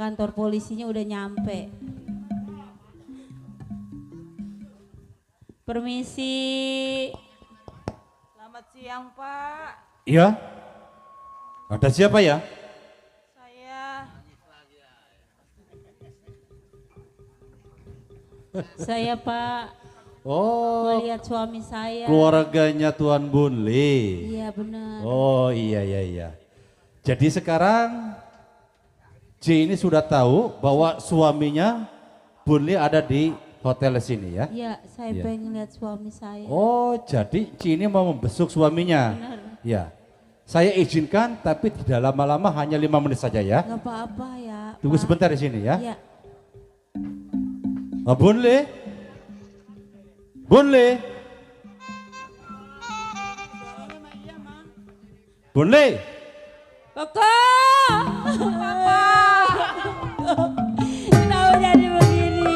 kantor polisinya udah nyampe. Permisi. Selamat siang, Pak. Iya. Ada siapa ya? Saya Pak. Oh. Melihat suami saya. Keluarganya Tuan Bunli. Iya benar. Oh iya. Jadi sekarang J ini sudah tahu bahwa suaminya Bunli ada di hotel sini ya? Iya, saya Iya. pengen lihat suami saya. Oh, jadi J ini mau membesuk suaminya? Benar. Ya. Saya izinkan tapi tidak lama-lama, hanya 5 menit saja ya. Gak apa-apa ya. Tunggu Pak. sebentar di sini ya. Iya. Bunli? Bunli? Bunli? Kakak! Kenapa jadi begini?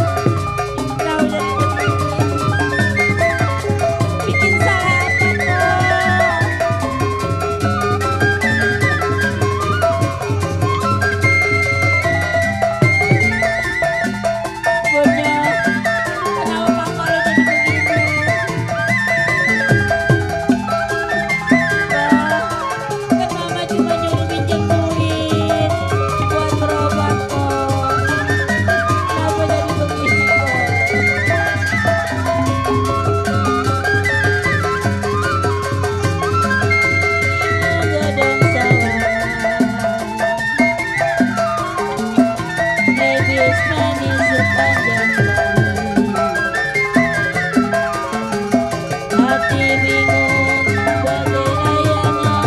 Kenapa jadi begini? Bikin salah apa kok? Bener. Kenapa kakak lo jadi begini? Kan mama cuma nyuruh pinjam duit buat berobat kok. Kenapa jadi begini kok? Gadang salah. Habis manis sepanjang hari. Hati bingung bagai ayana,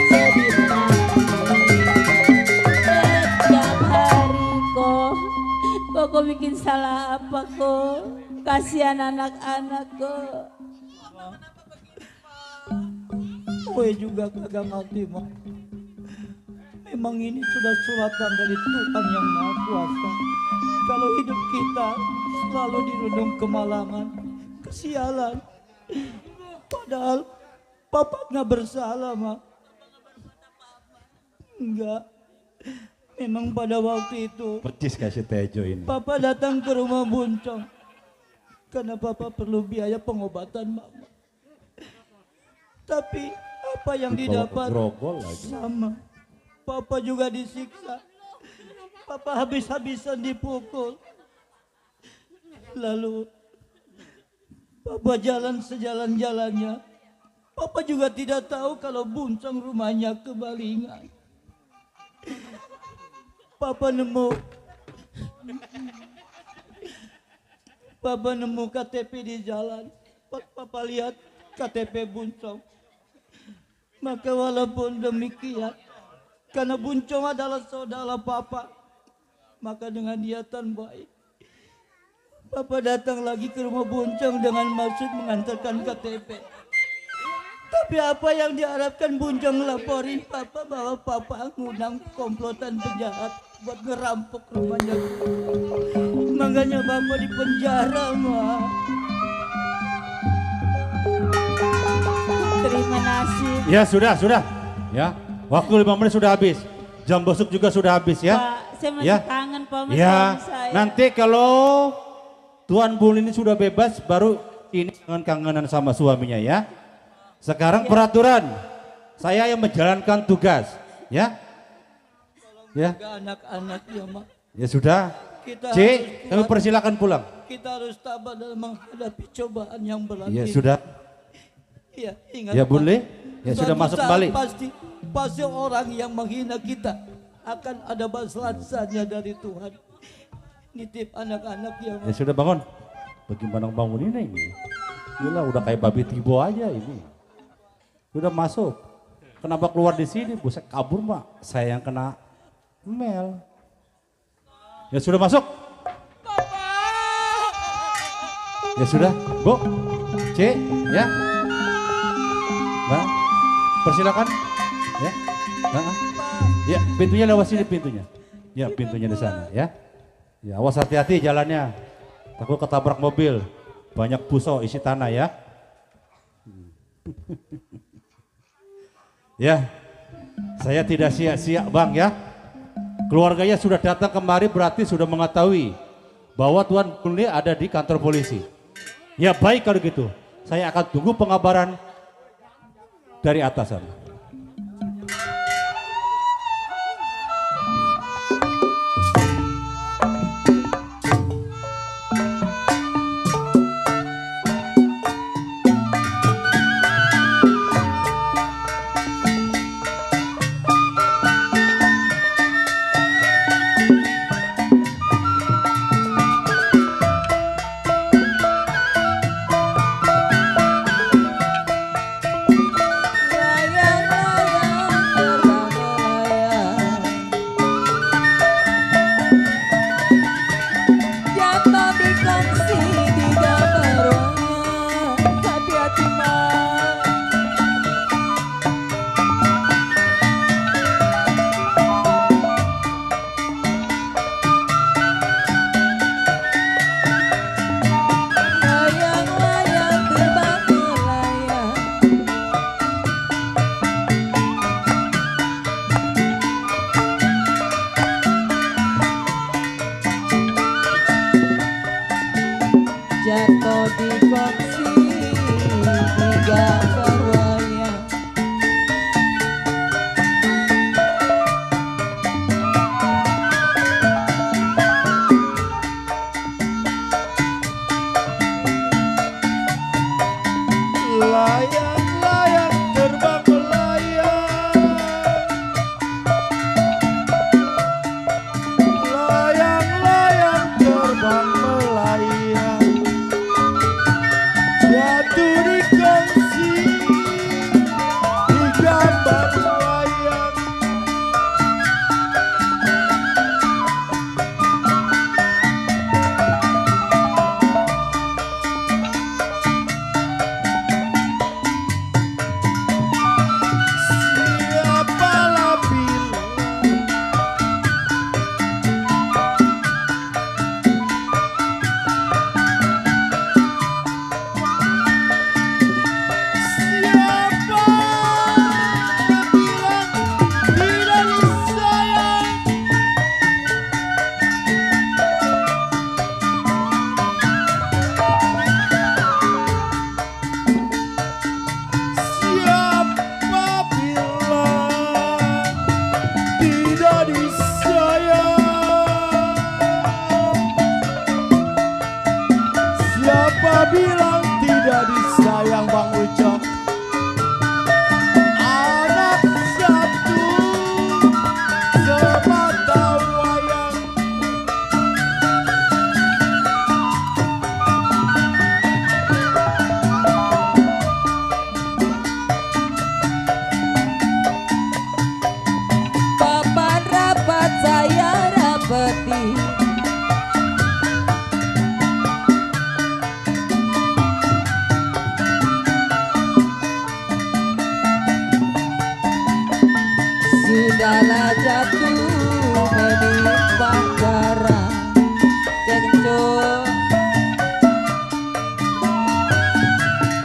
sedih menangis setiap hari kok bikin salah apa kok? Kasihan anak-anak kok. Gue juga kagak ngerti, Mak. Memang ini sudah suratan dari Tuhan yang Maha Kuasa. Kalau hidup kita selalu dirundung kemalangan, kesialan. Padahal Papa nggak bersalah, Mak. Enggak. Memang pada waktu itu Percis kasih Tejo ini. Papa datang ke rumah Buncong karena Papa perlu biaya pengobatan Mama. Tapi apa yang didapat Grogol lagi. sama. Papa juga disiksa. Papa habis-habisan dipukul. Lalu Papa jalan sejalan-jalannya. Papa juga tidak tahu kalau Buncong rumahnya kebalingan. Papa nemu KTP di jalan. Papa lihat KTP Buncong. Maka walaupun demikian, karena Buncong adalah saudara Papa, maka dengan niatan baik, Papa datang lagi ke rumah Buncong dengan maksud mengantarkan KTP. Tapi apa yang diharapkan Buncong laporin Papa bahwa Papa ngundang komplotan penjahat buat ngerampok rumahnya. Makanya Papa di penjara, Ma. Terima kasih. Ya sudah. Ya, waktu 5 menit sudah habis. Jam besuk juga sudah habis ya. Pak, saya masih Ya. kangen Pak sama Ya, suami saya. nanti kalau Tuan Bul ini sudah bebas, baru ini kangen-kangenan sama suaminya ya. Sekarang peraturan, saya yang menjalankan tugas, ya. Ya, Ke anak-anak ya, Ma. ya sudah. Kita C, harus kami kuat. persilakan pulang. Kita harus tabah dalam menghadapi cobaan yang berat. Ya ini. sudah. Ya, ingat. Ya Pak. Bunli, ya sudah Suatu masuk saat kembali. Pasti orang yang menghina kita akan ada balasannya dari Tuhan. Nitip anak-anak yang Ya sudah bangun. Bagaimana bangun ini? Gila, udah kayak babi tibo aja ini. Udah masuk. Kenapa keluar di sini? Buset, kabur mak. Saya yang kena Mel. Ya sudah masuk. Ya sudah, Bu. C, ya. Mbak, persilakan. Ya. Nah, ya, pintunya lewat sini pintunya. Ya, pintunya di sana, ya. Ya, awas hati-hati jalannya. Takut ketabrak mobil. Banyak puso isi tanah ya. Ya, saya tidak sia-sia Bang ya. Keluarganya sudah datang kemari berarti sudah mengetahui bahwa Tuan Gulni ada di kantor polisi. Ya baik kalau gitu, saya akan tunggu pengabaran dari atasan. Jatuh di kongsi tiga berwayang. Layang-layang terbang melayang, layang-layang terbang melayang, jatuh di kongsi di gambar wayang. Siapalah bilang siapa yang bilang tidak disayang? Siapa bilang tidak disayang? Siapa bilang tidak disayang Bang Ucok? Anak satu semata wayang. Papan rapat saya rapeti, sudahlah jatuh menimpa darah. Kencur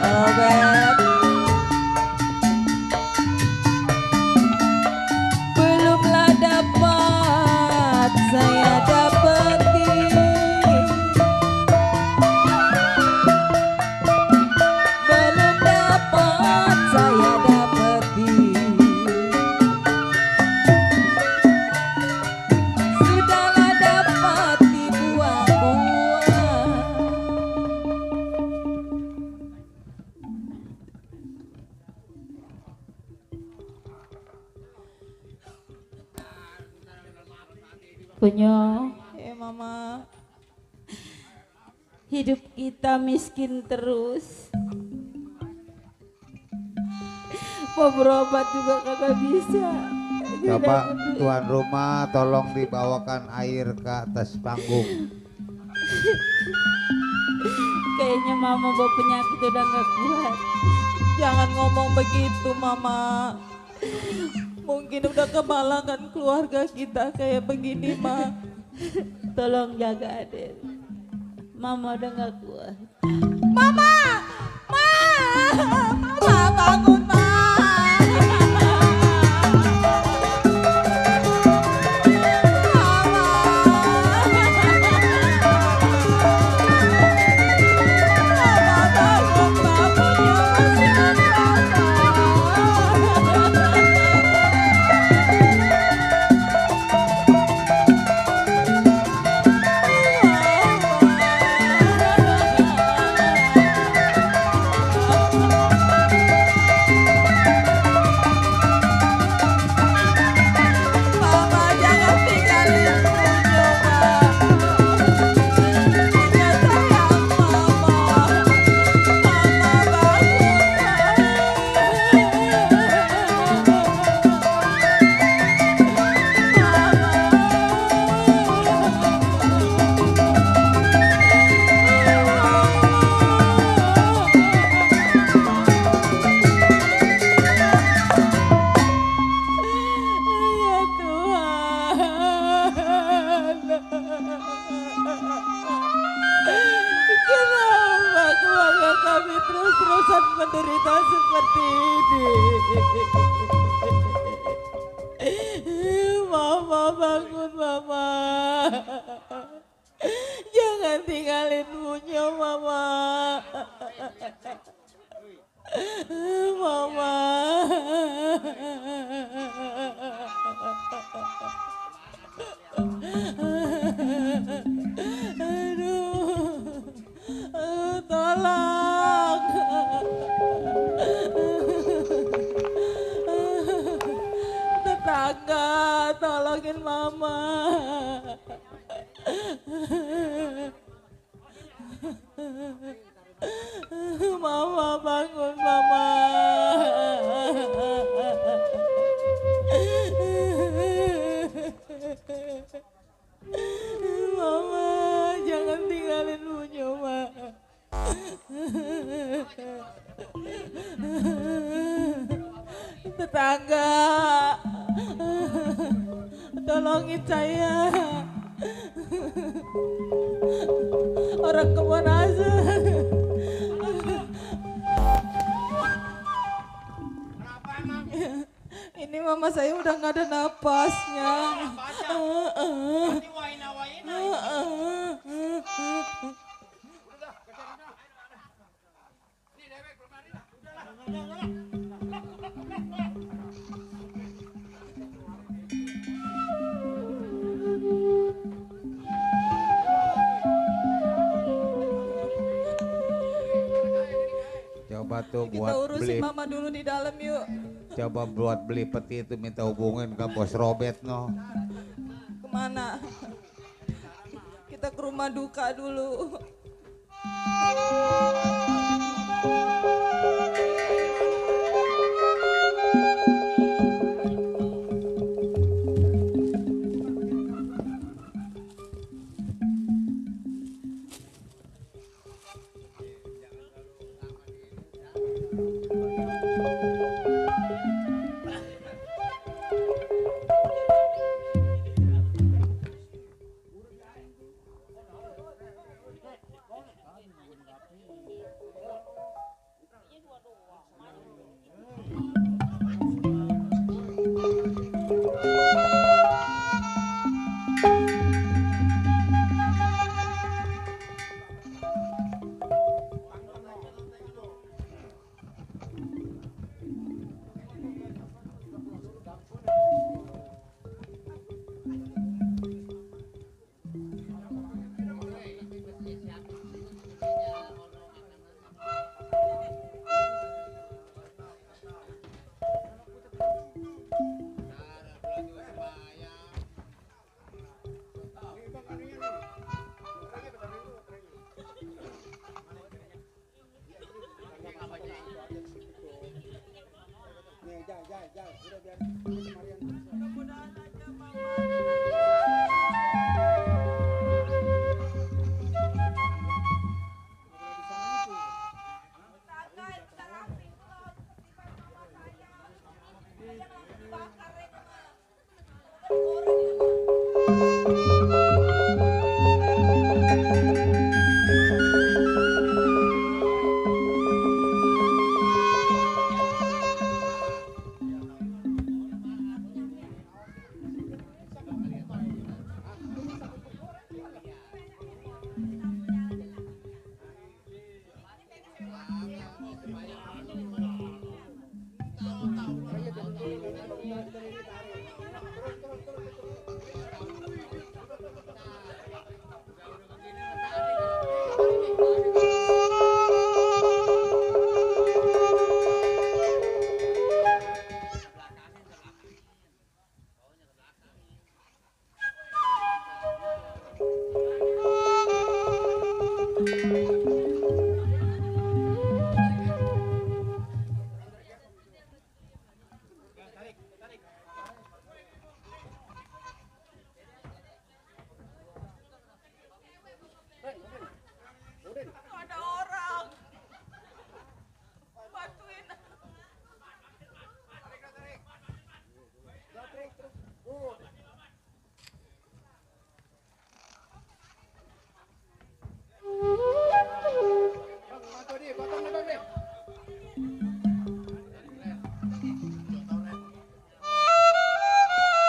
Robert belumlah dapat saya dapati, belum dapat saya dapati, sudahlah dapat dibuang-buang. Punya mama, hidup kita miskin terus, mau berobat juga kagak bisa. Coba tuan rumah tolong dibawakan air ke atas panggung. Kayaknya mama bawa penyakit udah gak kuat. Jangan ngomong begitu mama. Mungkin udah kemalangan keluarga kita kayak begini mah. Tolong jaga Aden, mama udah gak kuat. Mama bangun ma. Aduh, tolong. Tetangga, tolongin mama. Mama bangun mama. Mama jangan tinggalin Bunyo ma. Tetangga, tolongin saya. Orang kemana aja? Ini mama saya udah nggak ada napasnya. Coba tuh Kita buat urusin beli, mama dulu di dalam yuk. coba buat beli peti itu minta hubungin ke Bos Robert no. Kemana? Kita ke rumah duka dulu.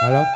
Halo?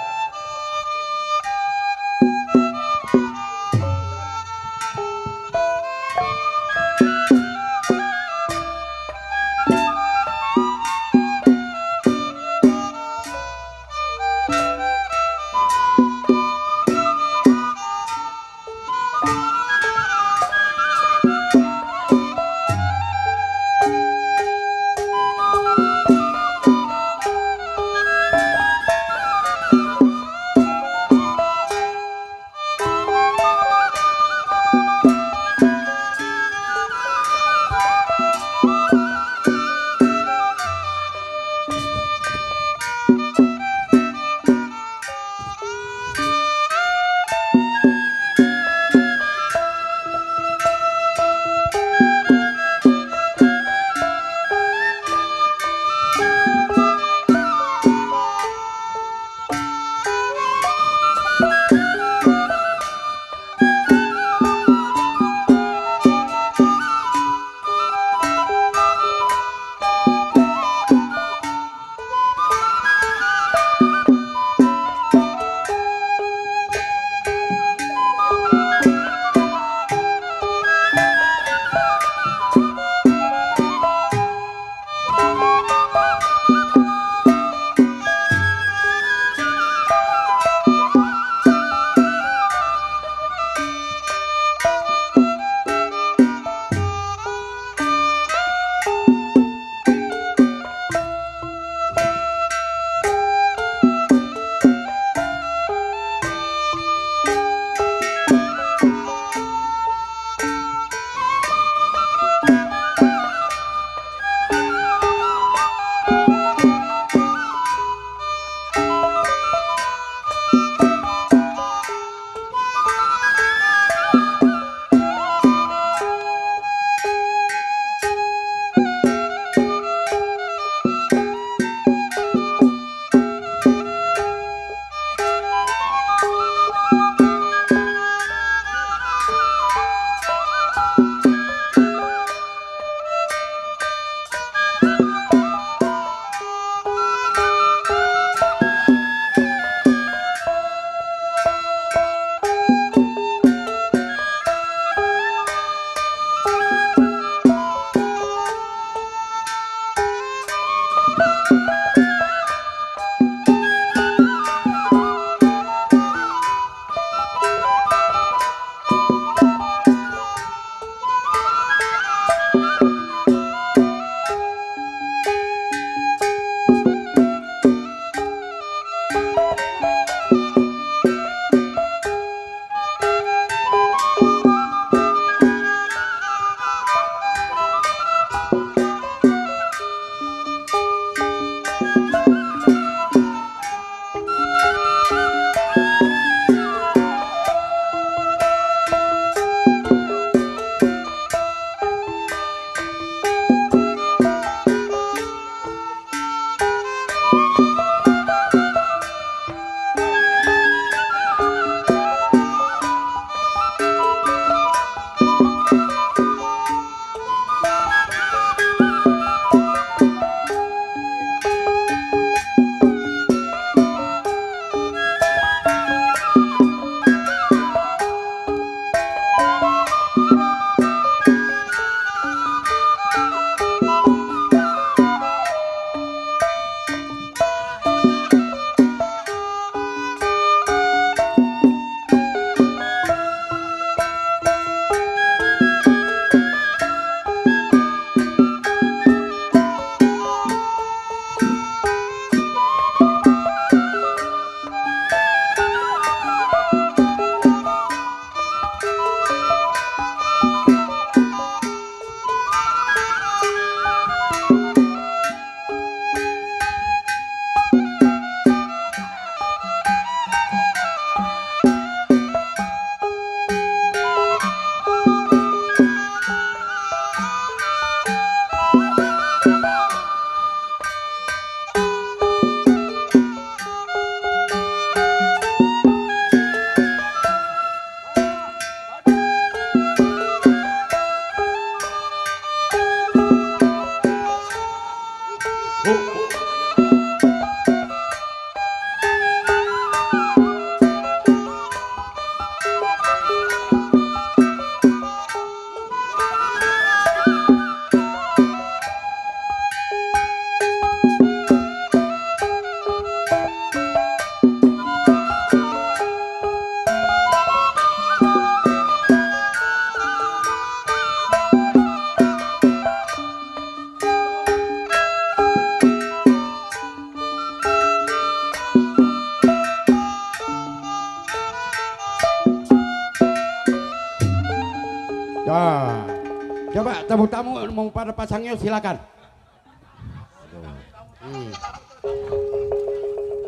Coba tamu-tamu mau pada pasangnya silakan.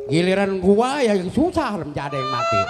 Giliran gua yang susah menjadi yang mati.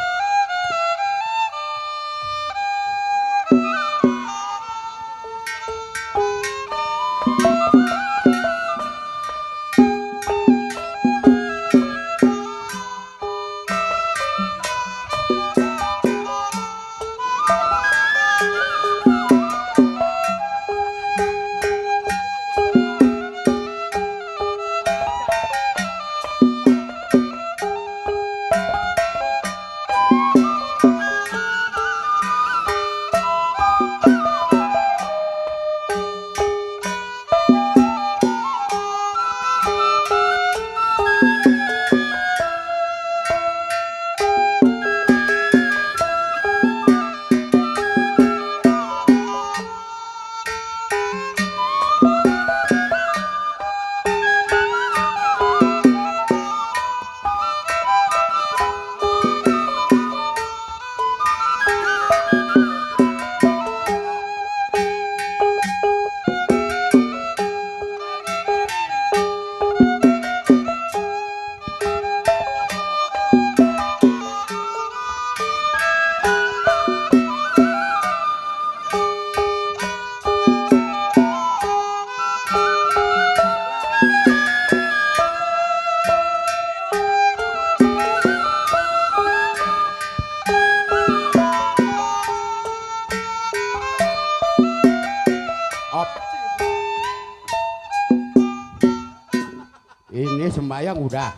Ini sembahyang udah,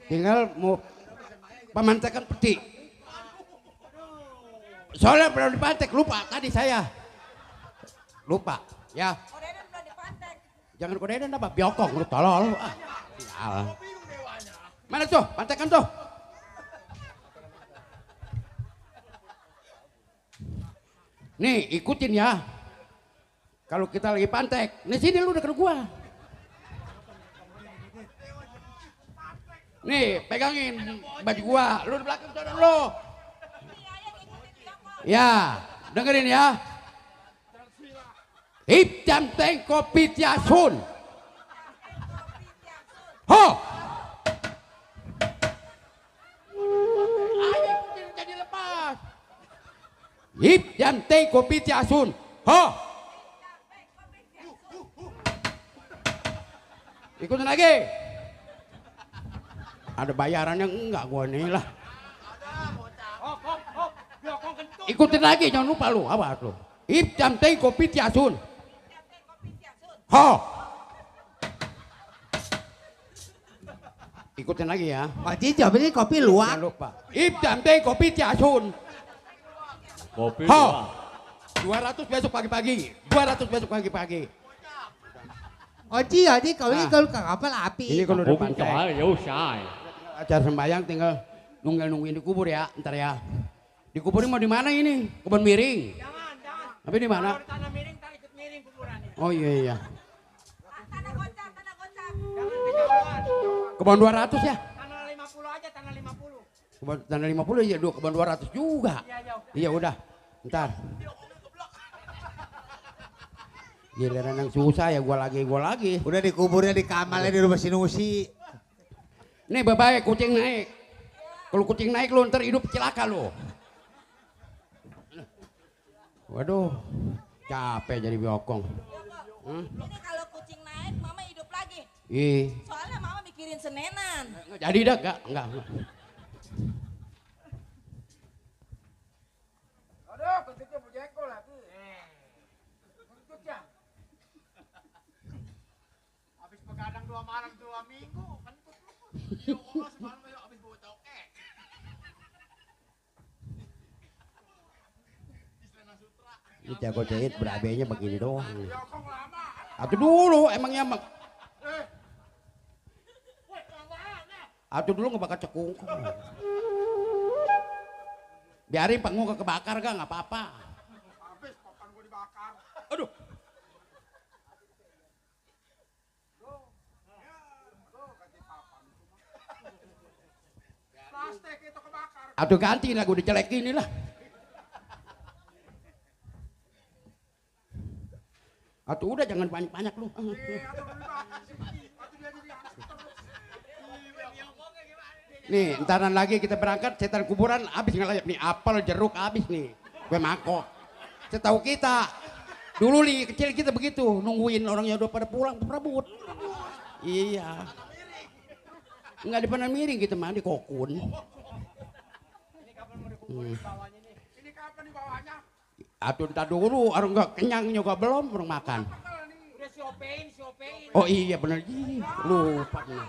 tinggal mau pemantekan peti. Soalnya belum dipantek, lupa tadi saya. Lupa, ya. Kodedan belum dipantek. Jangan kodedan apa, biokong lu tolol. Sial. Mana tuh, pantekan tuh. Nih, ikutin ya. Kalau kita lagi pantek, nih sini lu dekat gua. Nih, pegangin baju gua, lu di belakang sana lu. Ya, dengerin ya. Hip jam teng kopi tiasun. Ho. Ayo jadi lepas. Hip jam teng kopi tiasun. Ho. Ikutin lagi. Ada bayarannya enggak gua nih lah. Ikutin lagi, jangan lupa lu. Apa lu? Ip jam teh kopi tiasun. Ho. Ikutin lagi ya. Pak Ji, jawab ini kopi luwak. Jangan lupa. Ip jam teh kopi tiasun. Kopi Ho. luwak. 200 besok pagi-pagi. 200 besok pagi-pagi. Oji, kau ini kalau kapal api. Ini kalau udah Kopi pantai. cahaya jauh syai. Acara sembahyang tinggal nungguin di kubur ya, ntar ya. Di kuburnya mau di mana ini? Kebun miring. Jangan. Tapi di mana? Kalau tanah miring, tak ikut miring kuburannya. Oh iya iya. Tanah gocap. Jangan kejauhan. Kebun 200 ya? Tanah 50 aja, tanah 50. Kebun tanah 50 ya, dua kebun 200 juga. Iya, jauh. Iya udah. Ntar. Giliran yang susah ya gua lagi. Udah dikuburnya di kamalnya di rumah Sinusi. Nih babai kucing naik. Kalau kucing naik lu ntar hidup celaka lu. Waduh, capek jadi biokong. Ini kalau kucing naik, mama hidup lagi. Ih, Soalnya mama mikirin senenan. nggak jadi dah, enggak. Aduh, kentutnya bujengkol lagi. Kentutnya. Habis begadang 2 malam 2 minggu, kentut lu. Ya Allah, semalam habis bawa cokek. Ini jago jahit berabenya begini doang. Atuh dulu emangnya mak. Atuh dulu nggak bakal cekung. Biarin panggung kebakar gak nggak apa-apa. Habis papan gua dibakar. Aduh. Plastik itu kebakar. Atuh ganti lah gue dijelekin ini lah. Atuh udah jangan banyak-banyak lu. Nih, entaran lagi kita berangkat, setan kuburan habis ngelayap nih, apel jeruk habis nih. Gue mangkok. Setahu kita, dulu nih kecil kita begitu, nungguin orangnya udah pada pulang, berebut. Iya. Enggak di panan miring gitu mah, di kokun. Ini kapan dibawanya? Atuh entar dulu, orang enggak kenyang juga belum, orang makan. Udah siopein. Oh iya bener, ih, lupa nih.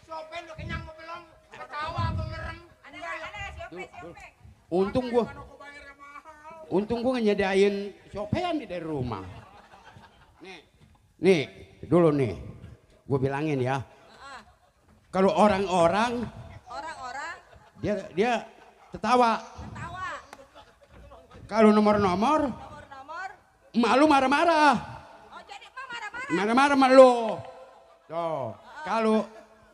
Siopein udah kenyang apa belum? Ketawa apa merem? Untung gua nyediain siopean dari rumah. Nih, dulu nih, gua bilangin ya. Kalau orang-orang dia tertawa. Kalau nomor-nomor, emak lu marah-marah. Oh jadi emak marah-marah? Marah-marah emak lu. Tuh, kalau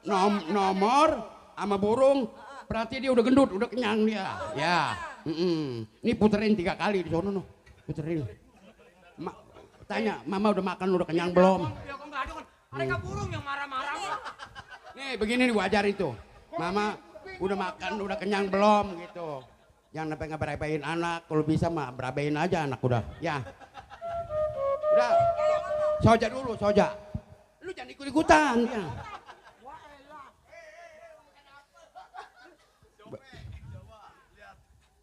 nomor sama burung, berarti dia udah gendut, udah kenyang dia. Ya, ini puterin 3 kali di sono, puterin. Tanya, mama udah makan, udah kenyang belum? Ya kok nggak ada kan? Mereka burung yang marah-marah. Nih begini nih gua ajarin tuh. Mama udah makan, udah kenyang belum gitu. Jangan sampai ngeberabain anak, kalau bisa mah berabain aja anak udah. Ya. Udah. Soja dulu, soja. Lu jangan ikut-ikutan ya.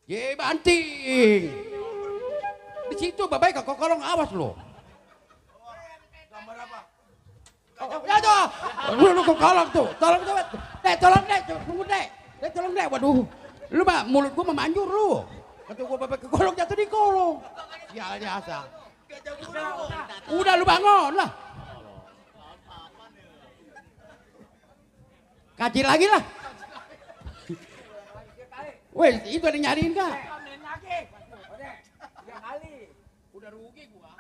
Ye banting. Di situ babai kok kolong awas lo. Gambar apa? Ya tuh, lu kok kolong tuh, tolong tuh, tolong deh, tunggu deh, tolong deh, waduh, lu mah mulut gua memanjur lu, kata gua bapak ke kolong jatuh di kolong, ya biasa, udah lu bangun lah, kaji lagi lah, weh itu ada nyariin kak? Udah rugi gua.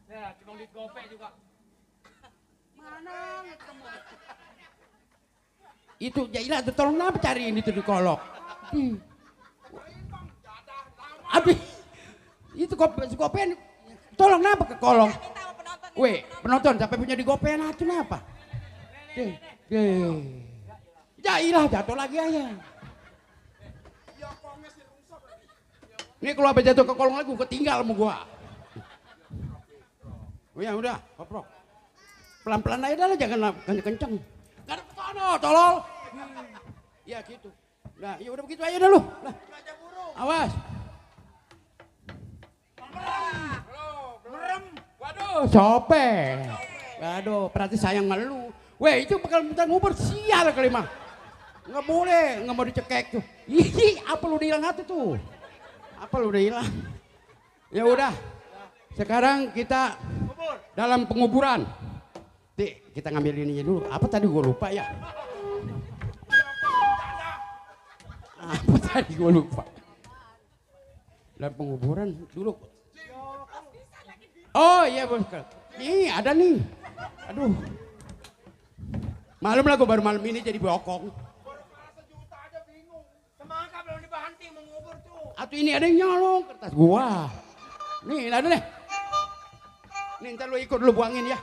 Ya, cuma duit gope juga. Mana ketemu? Itu jailah tuh tolong apa cariin itu di kolok. Abis itu gopen tolong apa ke kolong. Weh penonton sampai punya di gopen itu apa? Jailah jatuh lagi aja. Ini kalau abis jatuh ke kolong lagi gua ketinggal sama gua. Oh ya udah, koprok. Pelan-pelan aja dah, jangan kenceng-kenceng. Gak ada pesono, tolol. Ya gitu. Nah, ya udah begitu aja dah lu. Lah. Awas. Merem. Waduh, sope. Waduh, berarti sayang sama lu. Weh, itu bakal minta ngubur sial kali mah. Nggak boleh, nggak mau dicekek tuh. Ih, apa lu udah hilang hati tuh? Apa lu udah hilang? Ya udah. Sekarang kita dalam penguburan. Kita ngambil ininya dulu. Apa tadi gue lupa ya? Apa tadi gue lupa? Dalam penguburan dulu. Oh iya bos. Nih ada nih. Aduh. Malum lah gue baru malam ini jadi bokong. Sejuta aja bingung. Semangka belum dibanting mengubur tuh. Atau ini ada yang nyolong kertas gua. Nih ada deh. Nih ntar lu ikut lu buangin ya.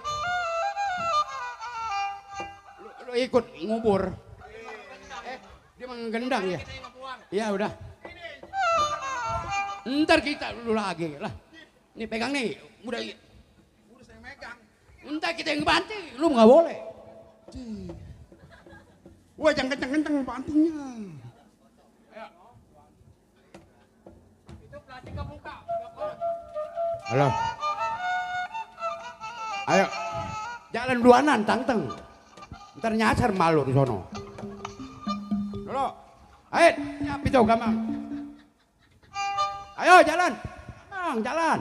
Lu ikut ngubur. Dia menggendang ya. Ya udah. Ntar kita dulu lagi lah. Nih pegang nih. Udah saya megang. ntar kita yang banting. Lu nggak boleh. Wah jangan kenceng-kenceng bantingnya. Itu plastik kebuka. Halo. Ayo. Jalan duanan tanteng. Ntar nyasar malu di sono. Dulu. Ayo, siap itu gampang. Ayo jalan. Gampang jalan.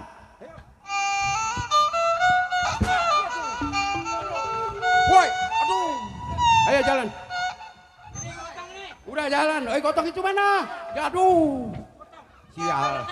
Woi, aduh. Ayo jalan. Udah jalan. Gotong itu mana? Aduh. Sial.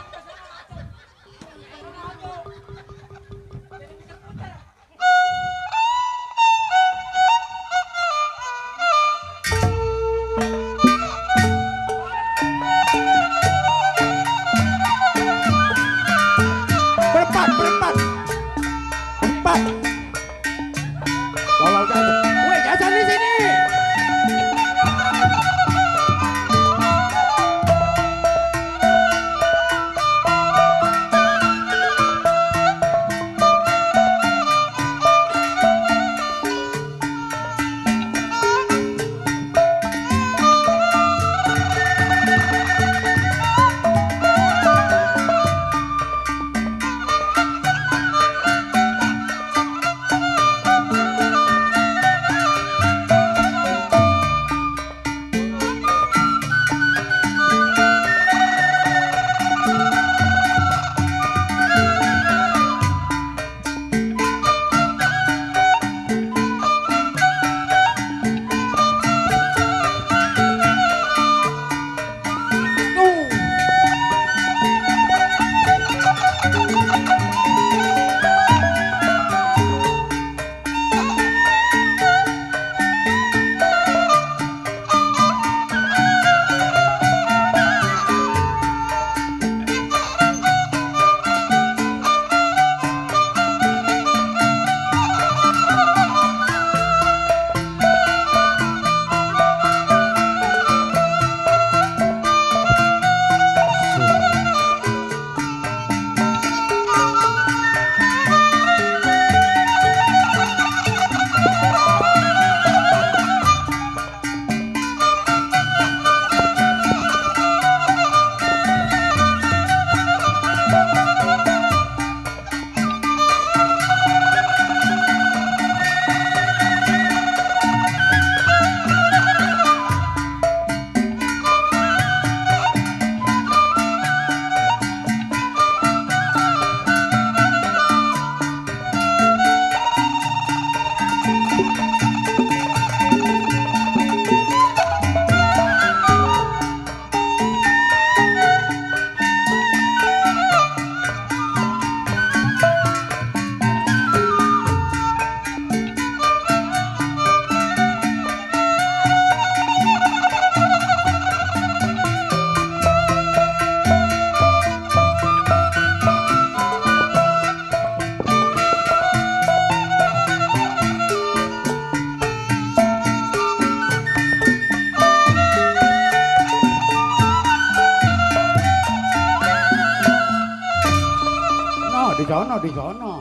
di sono.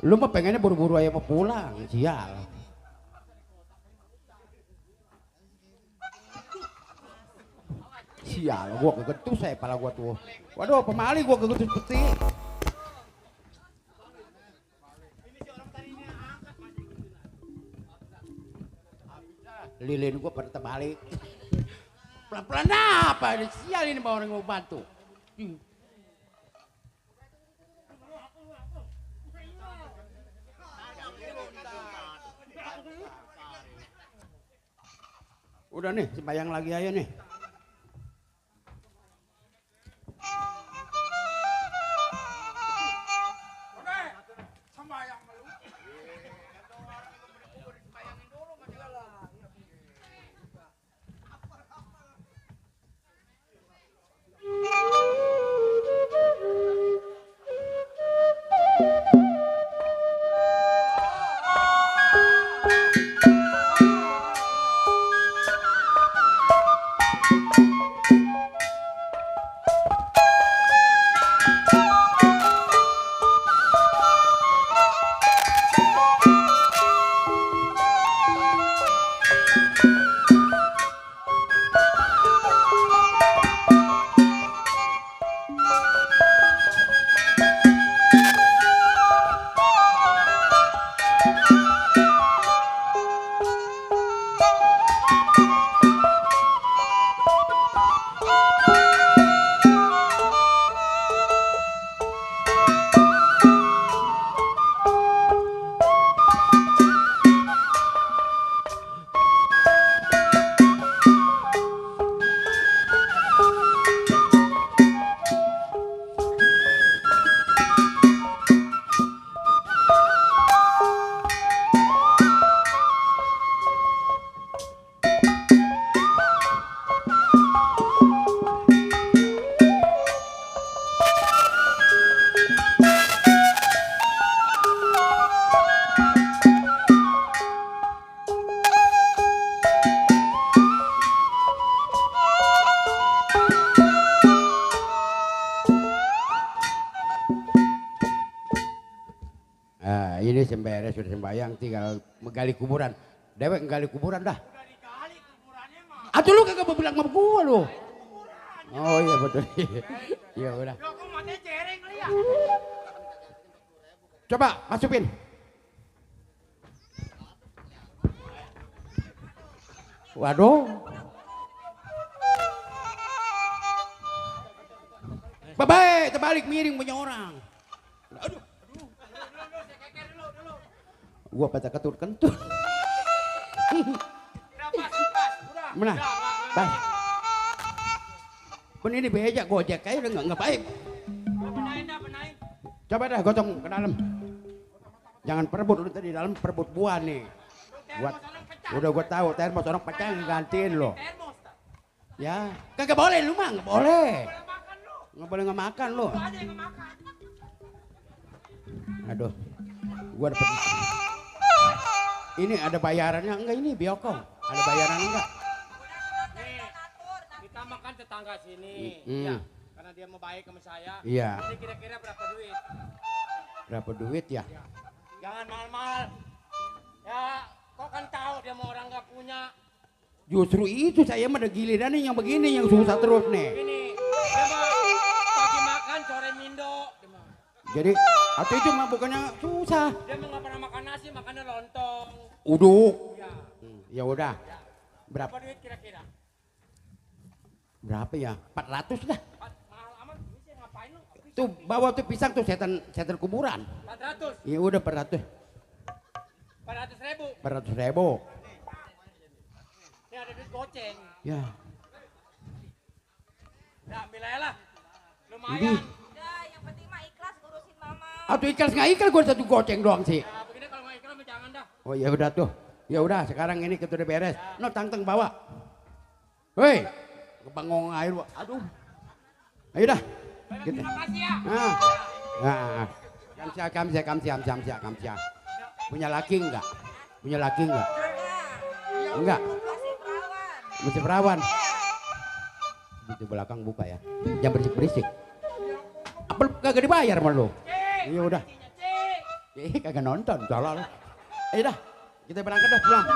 Lu mah pengennya buru-buru aja mau pulang, sial. Sial, gua kegetus saya pala gua tuh. Waduh, pemali gua kegetus peti. Lilin gua pada terbalik. Pelan-pelan apa ini? Sial ini orang mau bantu. Udah nih, sembayang lagi aja nih. Ini semberes sudah sembayang tinggal menggali kuburan. Dewek menggali kuburan dah. Udah digali kuburannya mah. Atuh lu kagak bilang sama gua lu. Oh iya betul. Iya udah. Lo kok matanya cereng kali ya? Coba masukin. Waduh. Bye-bye, terbalik miring punya orang. Aduh. Gua pada kentut-kentut. Udah pas. Udah. Mana? Bang. Pun ini beja gojek kayak udah nggak baik. Benain. Coba dah gotong ke dalam. Jangan perebut lu tadi dalam perebut buah nih. Buat udah gua tahu termos orang pecah gantiin lo. Ya, kagak boleh lu mah, nggak boleh. Nggak boleh nggak makan lo. Aduh, gua dapet. Ini ada bayarannya enggak ini biokong? Ada bayaran enggak? Nih, kita makan tetangga sini. Hmm. Ya, karena dia mau baik sama saya. Iya. Jadi kira-kira berapa duit? Berapa duit ya? Jangan mahal-mahal. Ya, kok kan tahu dia mau orang nggak punya. Justru itu saya mah ada giliran nih yang begini yang susah terus nih. Ini, dia mah pagi makan, sore mindo. Dia mah. Jadi atau itu mah bukannya susah. Dia mah nggak pernah makan nasi, makannya lontong. Uduk. Ya. Ya udah. Berapa Berapa? duit kira-kira? Berapa ya? 400 dah. Mahal amat, ini sih ngapain lu? Tuh bawa tuh pisang tuh setan kuburan. 400. Ya udah 400. 400.000. 400.000. Ini ada duit goceng. Ya. Ya ambil aja lah. Ini. Lumayan. Udah, yang penting mah ikhlas ngurusin mama. Atau ikhlas nggak ikhlas gue satu goceng doang sih. Ya begini kalau nggak ikhlas mah jangan dah. Oh ya udah tuh. Ya udah sekarang ini kita udah beres. No tangteng bawa. Hei. Kebangong air. Aduh. Ayo dah. Kita. Terima kasih ya. Nah. Kamsia. Punya laki enggak? Punya laki enggak? Enggak. Masih perawan. Masih perawan. Itu belakang buka ya. Jangan berisik-berisik. Apa lu kagak dibayar sama lu? Iya udah. Kagak nonton, tolol. Ayo dah, kita berangkat dah pulang.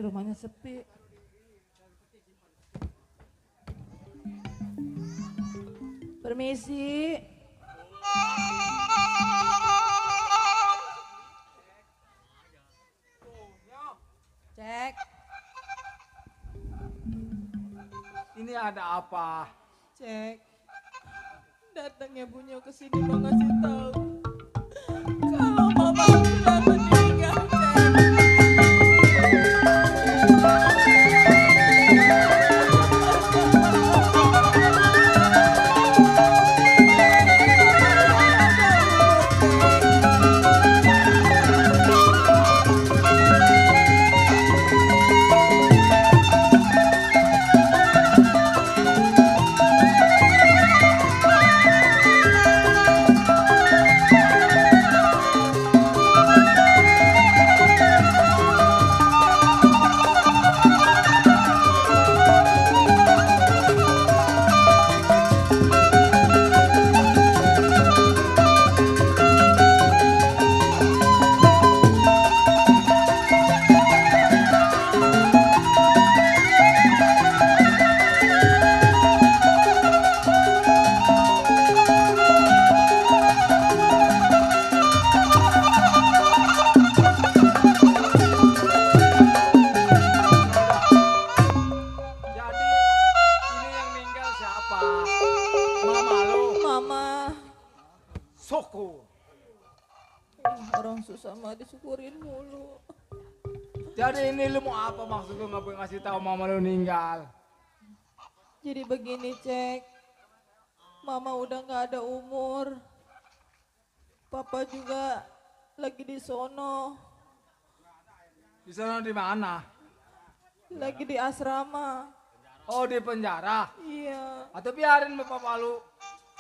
Rumahnya sepi. Permisi. Cek. Ini ada apa? Cek. Datangnya Bunyo ke sini mau ngasih tahu kalau mama sudah meninggal, Cek. susah mah disyukurin mulu. Jadi ini lu mau apa maksud lu ngasih tahu mama lu meninggal? Jadi begini Cek, mama udah nggak ada umur, papa juga lagi di sono. Di sono di mana? Lagi di asrama. Oh di penjara? Iya. Atau biarin bapak lu?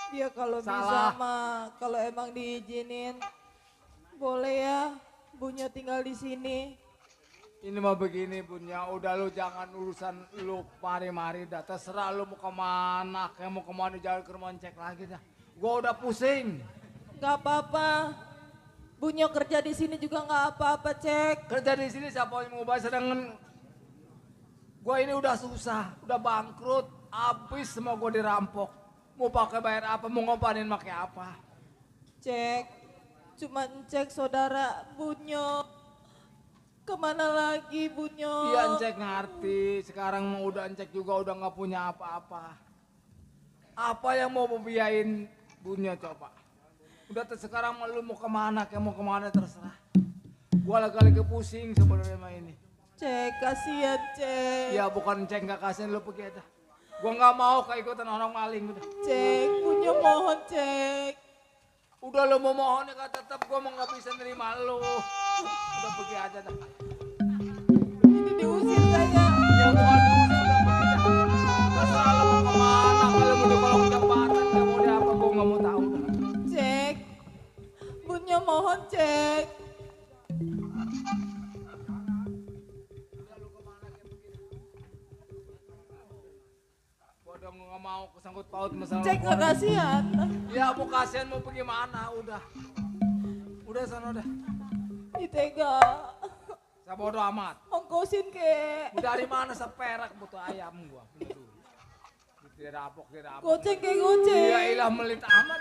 Dia kalau bisa mah, kalau emang diizinin, boleh ya Bunyo tinggal di sini. Ini mah begini Bunya, udah lu jangan urusan lu mari-mari dah. Terserah lu mau kemana, kayak mau kemana jalan ke rumah cek lagi dah. Gua udah pusing. Gak apa-apa. Bunyo kerja di sini juga gak apa-apa, Cek. Kerja di sini siapa yang mau bayar, sedangkan gua ini udah susah, udah bangkrut, habis semua gua dirampok. Mau pakai bayar apa, mau ngopanin pakai apa? Cek, cuman cek saudara Bunyo. Kemana lagi Bunyo? Iya Encek ngerti, sekarang mau udah Encek juga udah gak punya apa-apa. Apa yang mau biayain Bunyo coba? Udah sekarang lu mau kemana, kayak mau kemana terserah. Gua lagi pusing sebenarnya mah ini. Cek, kasihan Cek. Ya bukan Encek gak kasihan, lu pergi aja. Gua gak mau keikutan orang maling udah. Cek, Bunyo mohon Cek. Udah lu mau mohon ya tetap gua mau gak bisa nerima lu. Udah pergi aja dah. Ini diusir saya. Ya bukan diusir, udah pergi dah. Terserah lu mau kemana, kalau mau di kolong jembatan, gak mau di apa, gua gak mau tahu dah. Cek, Bunyo mohon Cek. Gua udah gak mau kesangkut paut masalah. Cek gak kasihan. Ya mau kasihan mau pergi mana, udah. Udah sana udah. Ditega. Saya bodo amat. Ongkosin ke. Dari mana seperak butuh ayam gua. Dirapok. Goceng ke goceng. Iya ilah melit amat.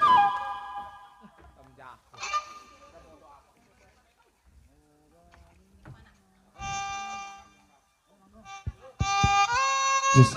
Jus.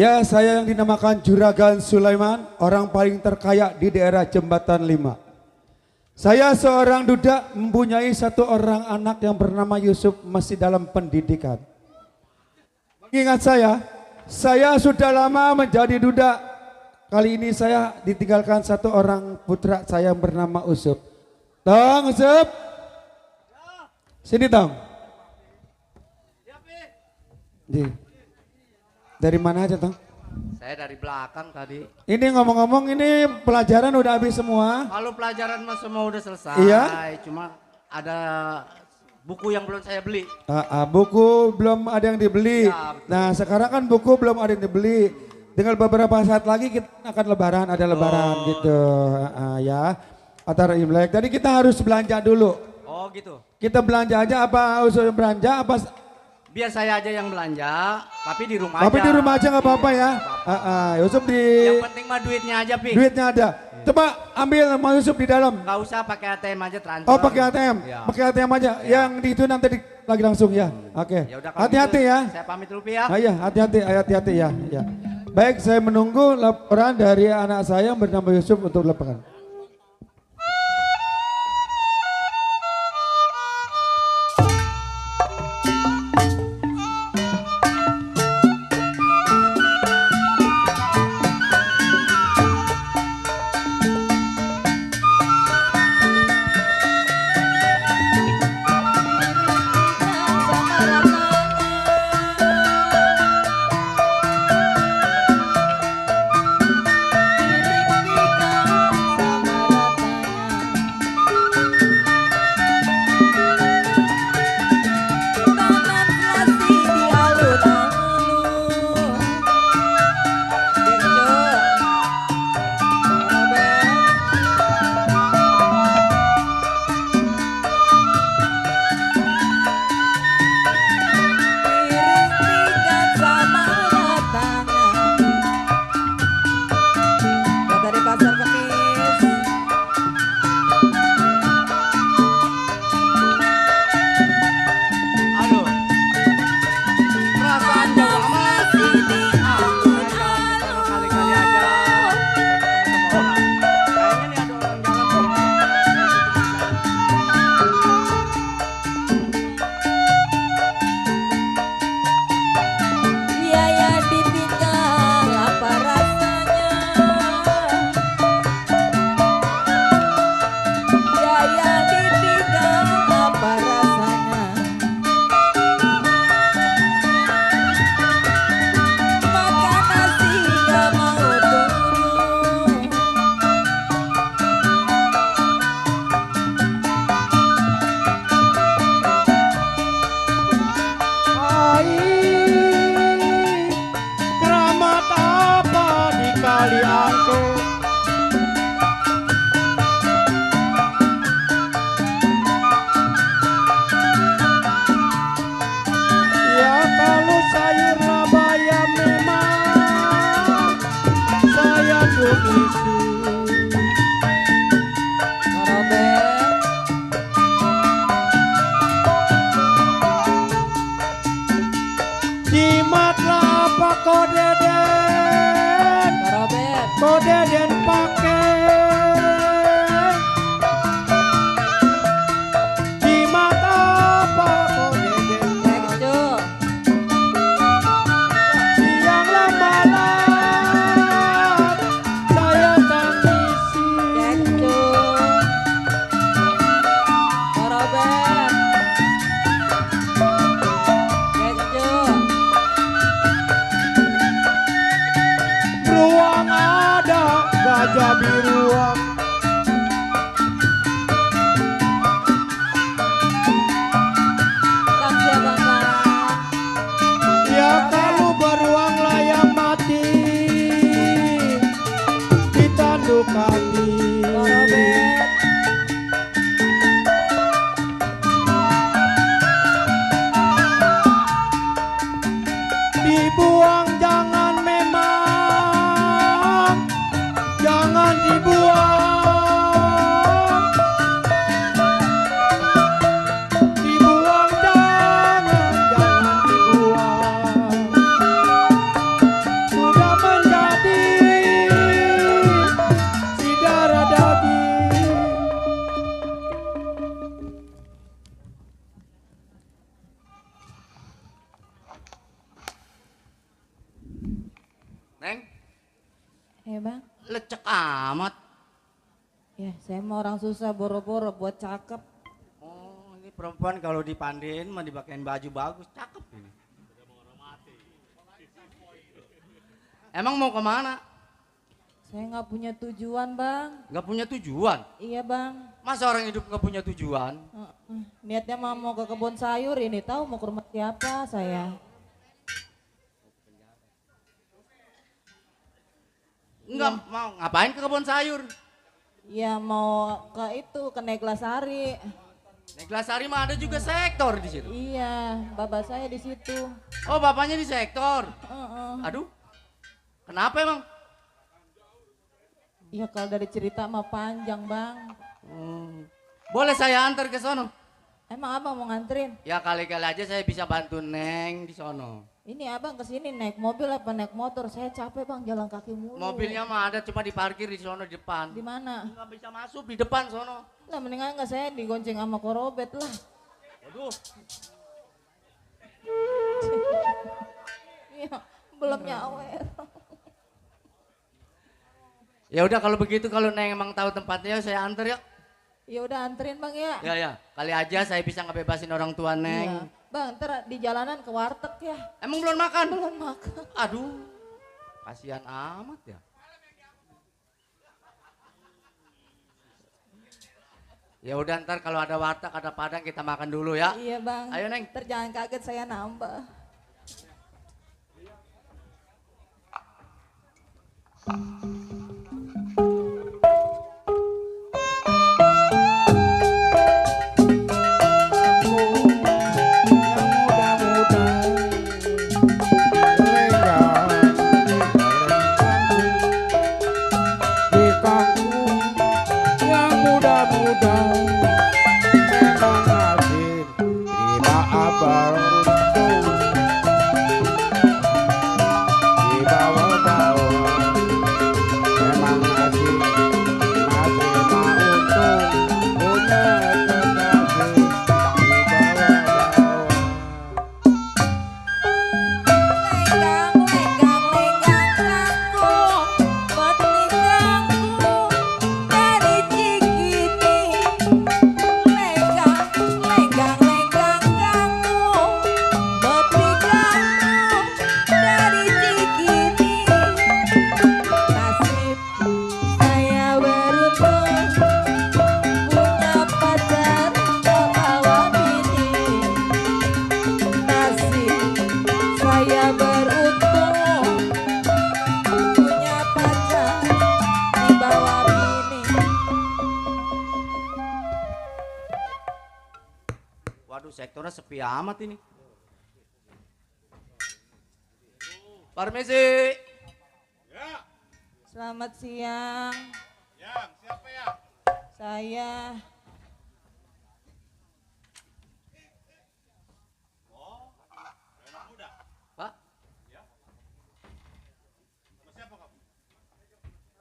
Ya, saya yang dinamakan Juragan Sulaiman, orang paling terkaya di daerah Jembatan 5. Saya seorang duda mempunyai satu orang anak yang bernama Yusuf, masih dalam pendidikan. Ingat saya sudah lama menjadi duda. Kali ini saya ditinggalkan satu orang putra saya yang bernama Usuf. Tong, Usuf. Sini, Tong. Dari mana aja, Tong? Saya dari belakang tadi. Ini ngomong-ngomong, ini pelajaran udah habis semua. Kalau pelajaran mah semua udah selesai. Iya? Cuma ada buku yang belum saya beli. Buku belum ada yang dibeli. Ya, betul. Nah, sekarang kan buku belum ada yang dibeli. Tinggal beberapa saat lagi kita akan lebaran, ada lebaran gitu. Ya, antara Imlek. Jadi kita harus belanja dulu. Oh gitu. Kita belanja aja apa usul belanja apa? Biar saya aja yang belanja, tapi di rumah aja. Tapi di rumah aja nggak apa-apa ya. Yusuf di. Yang penting mah duitnya aja, Pi. Duitnya ada. Coba ambil sama Yusuf di dalam. Gak usah pakai ATM aja transfer. Oh, pakai ATM. Ya. Pakai ATM aja. Yang di itu nanti lagi langsung ya. Oke. Ya udah, kalau Hati-hati gitu, ya. Saya pamit dulu, Pi ya. Iya, hati-hati ya. Ya. Baik, saya menunggu laporan dari anak saya yang bernama Yusuf untuk laporan. Sama Deden, kok Deden pakai jimat apa kok Deden siang malam saya tangisi ruang ada gajah biruan ya kalau beruang layang mati ditanduk kaki dibuang jangan memang jangan dibuang dibuang jangan dibuang sudah menjadi si darah daging Neng, Bang. lecek amat. Ya, saya mau orang susah boro-boro buat cakep. Oh, ini perempuan kalau dipandiin mah dipakein baju bagus, cakep ini. Emang mau kemana? Saya nggak punya tujuan, Bang. Gak punya tujuan? Iya, Bang. Masa orang hidup gak punya tujuan? Niatnya mau ke kebun sayur ini, tahu mau ke rumah siapa saya. Enggak mau ngapain ke kebun sayur? Ya mau ke itu, ke Neglasari. Neglasari mah ada juga sektor di situ. Iya, bapak saya di situ. Oh, bapaknya di sektor. Aduh. Kenapa emang? Iya, kalau dari cerita mah panjang, Bang. Boleh saya antar ke sono? Emang Abang mau nganterin? Ya kali-kali aja saya bisa bantu Neng di sono. Ini Abang kesini naik mobil apa naik motor? Saya capek, Bang, jalan kaki mulu. Mobilnya mah ada cuma diparkir di sono di depan. Di mana? Nggak bisa masuk di depan sono. Lah mendingan nggak saya digonceng sama korobet lah. Aduh. Iya, belum nyawer. Ya udah kalau begitu kalau Neng emang tahu tempatnya saya antar ya. Ya udah anterin, Bang, ya. Ya, kali aja saya bisa ngebebasin orang tua Neng. Iya. Bang, ntar di jalanan ke warteg ya. Emang belum makan? Belum makan. Aduh, kasihan amat ya. Ya udah ntar kalau ada warteg, ada padang kita makan dulu ya. Iya, Bang. Ayo, Neng. Ntar jangan kaget saya nambah. Sektornya sepi amat ini. Permisi. Ya. Selamat siang. Ya, siapa ya? Saya. Pak?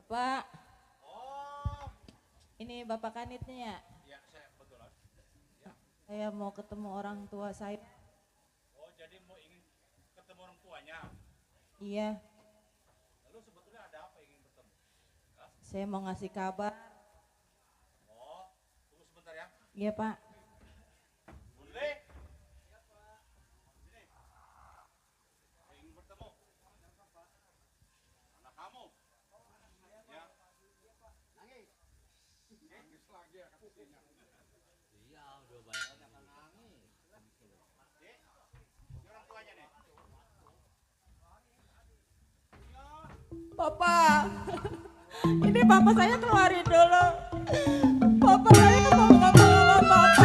Pak. Ini Bapak Kanitnya ya? Iya, saya kebetulan. Saya mau ketemu orang tua saya. Oh, jadi mau ingin ketemu orang tuanya. Iya, Lalu sebetulnya ada apa ingin bertemu? saya mau ngasih kabar. Oh, tunggu sebentar ya. Iya Pak. Bule. Sini. Ingin bertemu. Anak kamu. Ya. Nangis lagi ya katanya. Iya, udah banyak nangis. Dek, ini orang tuanya nih. Papa, ini papa saya keluarin dulu. Papa saya mau ngomong sama papa.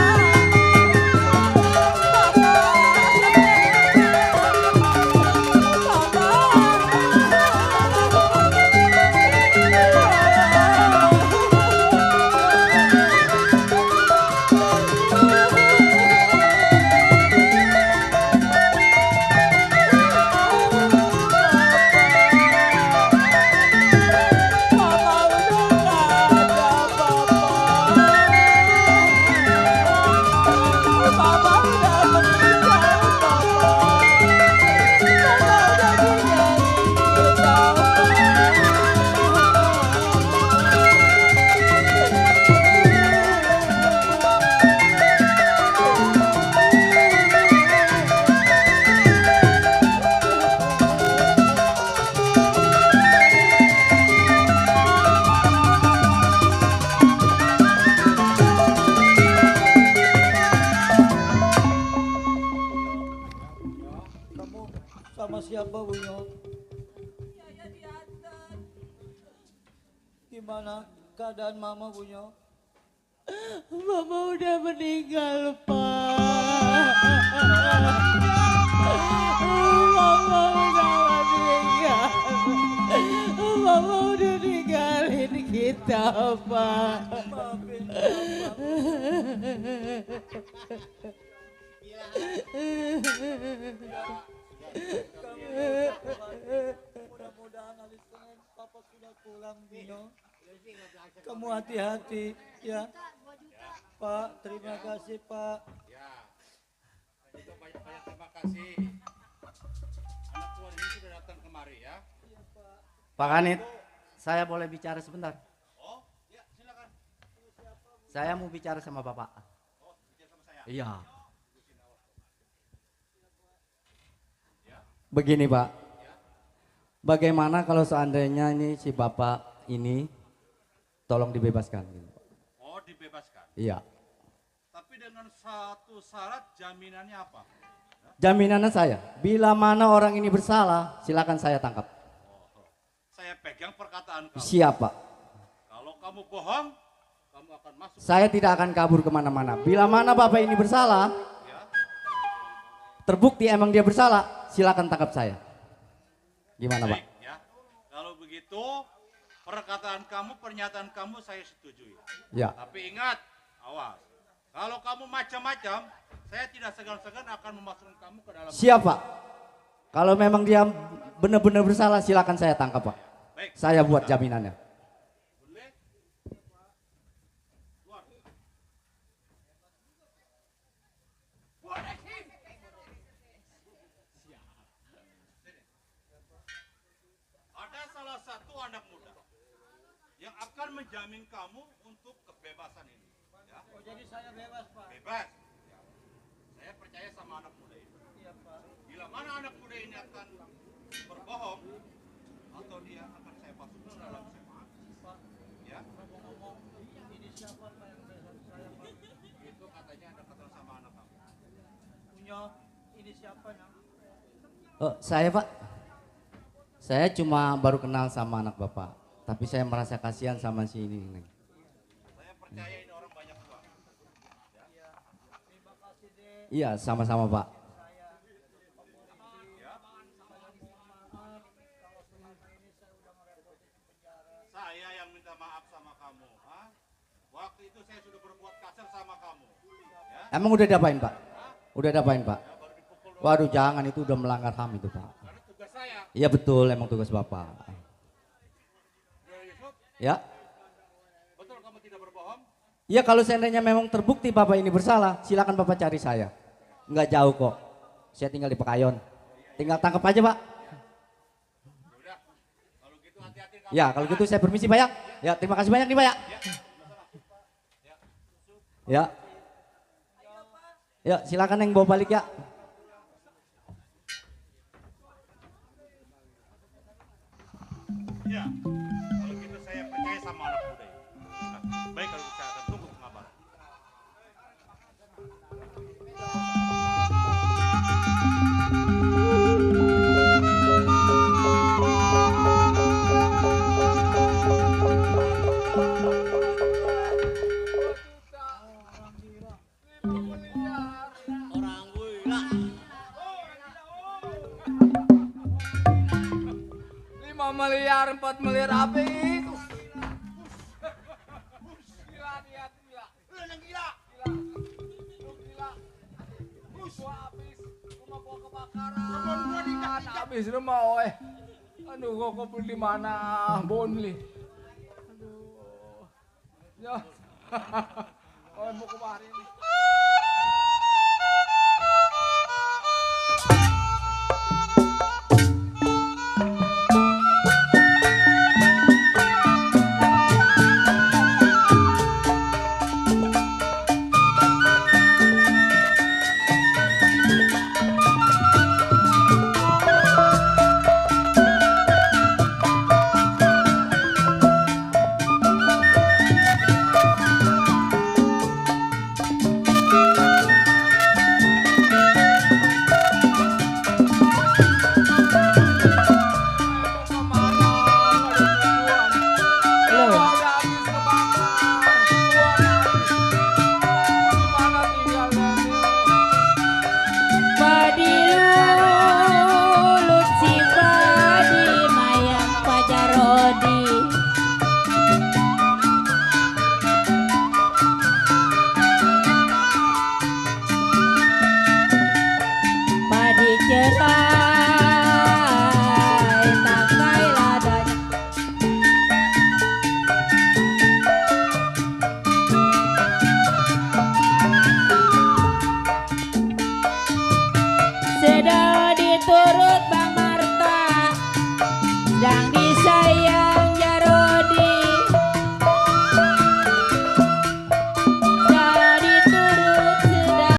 Kamu sama siapa Bunyo? Gimana keadaan mama Bunyo? Mama udah meninggal, Pak. Mama udah meninggal. Mama udah ninggalin kita, Pak. Maafin mudah-mudahan hari Senin Papa sudah pulang Bunyo. Kamu hati-hati ya. Pak, terima kasih Pak. Ya. Saya juga banyak-banyak terima kasih. Anak tua ini sudah datang kemari ya. Pak Kanit, saya boleh bicara sebentar? Oh, ya silakan. Saya mau bicara sama Bapak. Oh, bicara sama saya. Iya. Begini Pak, bagaimana kalau seandainya ini si Bapak ini tolong dibebaskan? Oh, dibebaskan. Iya. Tapi dengan satu syarat, jaminannya apa? Jaminannya saya, bila mana orang ini bersalah, silakan saya tangkap. Saya pegang perkataan kamu. Siapa? Kalau kamu bohong, kamu akan masuk. Saya tidak akan kabur kemana-mana. Bila mana Bapak ini bersalah, terbukti emang dia bersalah, silakan tangkap saya. Gimana Pak? Baik, ya. Kalau begitu, perkataan kamu, pernyataan kamu saya setujui. Ya. Tapi ingat, awas. Kalau kamu macam-macam, saya tidak segan-segan akan memasukkan kamu ke dalam. Siapa? Kalau memang dia benar-benar bersalah, silakan saya tangkap Pak. Baik. Saya buat jaminannya. Ada salah satu anak muda yang akan menjamin kamu untuk kebebasan ini. Ya. Oh, jadi saya bebas Pak. Bebas. Ya. Saya percaya sama anak muda ini. Iya Pak. Bila mana anak muda ini akan berbohong atau dia akan saya masukkan ke dalam semak. Pak, Ya. ngomong-ngomong, ini siapa Pak yang bebas saya Pak? Itu katanya ada ketemu sama anak kamu. Bunyo, ini siapa Nang? Oh, saya Pak, saya cuma baru kenal sama anak Bapak, tapi saya merasa kasihan sama si ini. Neng. Saya percaya ini orang banyak uang. Iya. Terima kasih deh. Iya, sama-sama Pak. Saya yang minta maaf sama kamu. Ha? Waktu itu saya sudah berbuat kasar sama kamu. Ya? Emang udah diapain Pak? Udah diapain Pak? Waduh jangan, itu udah melanggar HAM itu Pak. Karena tugas saya. Iya betul, emang tugas Bapak. Yusuf, Ya. Betul kamu tidak berbohong? Ya kalau seandainya memang terbukti Bapak ini bersalah, silakan Bapak cari saya. Enggak jauh kok. Saya tinggal di Pekayon. Tinggal tangkap aja Pak. Ya kalau gitu saya permisi Pak ya. Ya terima kasih banyak nih Pak ya. Ya. Ya silakan yang bawa balik ya. Ya, kalau gitu saya percaya sama anak muda ini. Nah, baik kalau saya akan tunggu pengabaran. Orang gila. 5 miliar, 4 miliar apa itu? Gila dia, gila. Lu yang gila. Gila. Lu gila. Gua habis, rumah gua kebakaran. Habis rumah, oi. Aduh, gua beli di mana? Bonli. Aduh. Ya. Oh, mau kemarin nih. Cerah